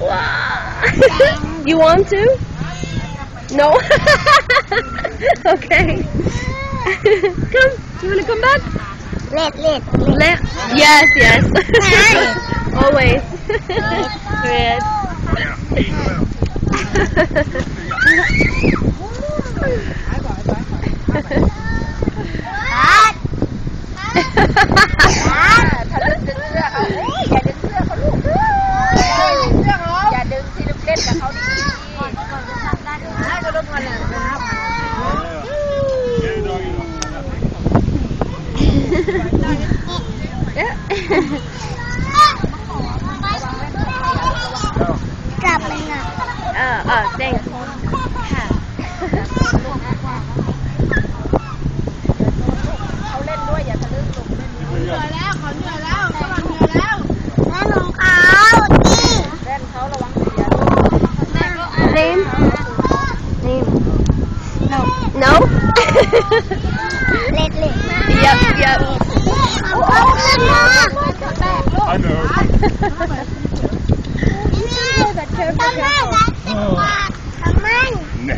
Wow. You want to? No? Okay. Come. You wanna come back? Left, left, left. Left? Yes, yes. Always. Red. What? ຖ້າດຶງເສື້ອເຂົາ ໂອ້ຍ ຢ່າດຶງເສື້ອເຂົາລູກ ຢ່າດຶງຊິລູກ ເຫຼັ້ນກັບເຂົາດີໆ. ເອີ ເອີ thanks. ເຂົາເຫຼັ້ນດ້ວຍ ຢ່າທະລຶ້ງລູກ ເໜື່ອຍແລ້ວ ເຂົາເໜື່ອຍແລ້ວ ເຂົາເໜື່ອຍແລ້ວ ແມ່ນຂອງເຂົາ ແວ່ນເຂົາ ລະວັງເສຍລູກ Name? Name? No. No? Lately. Yep, yep. I know. ແນ່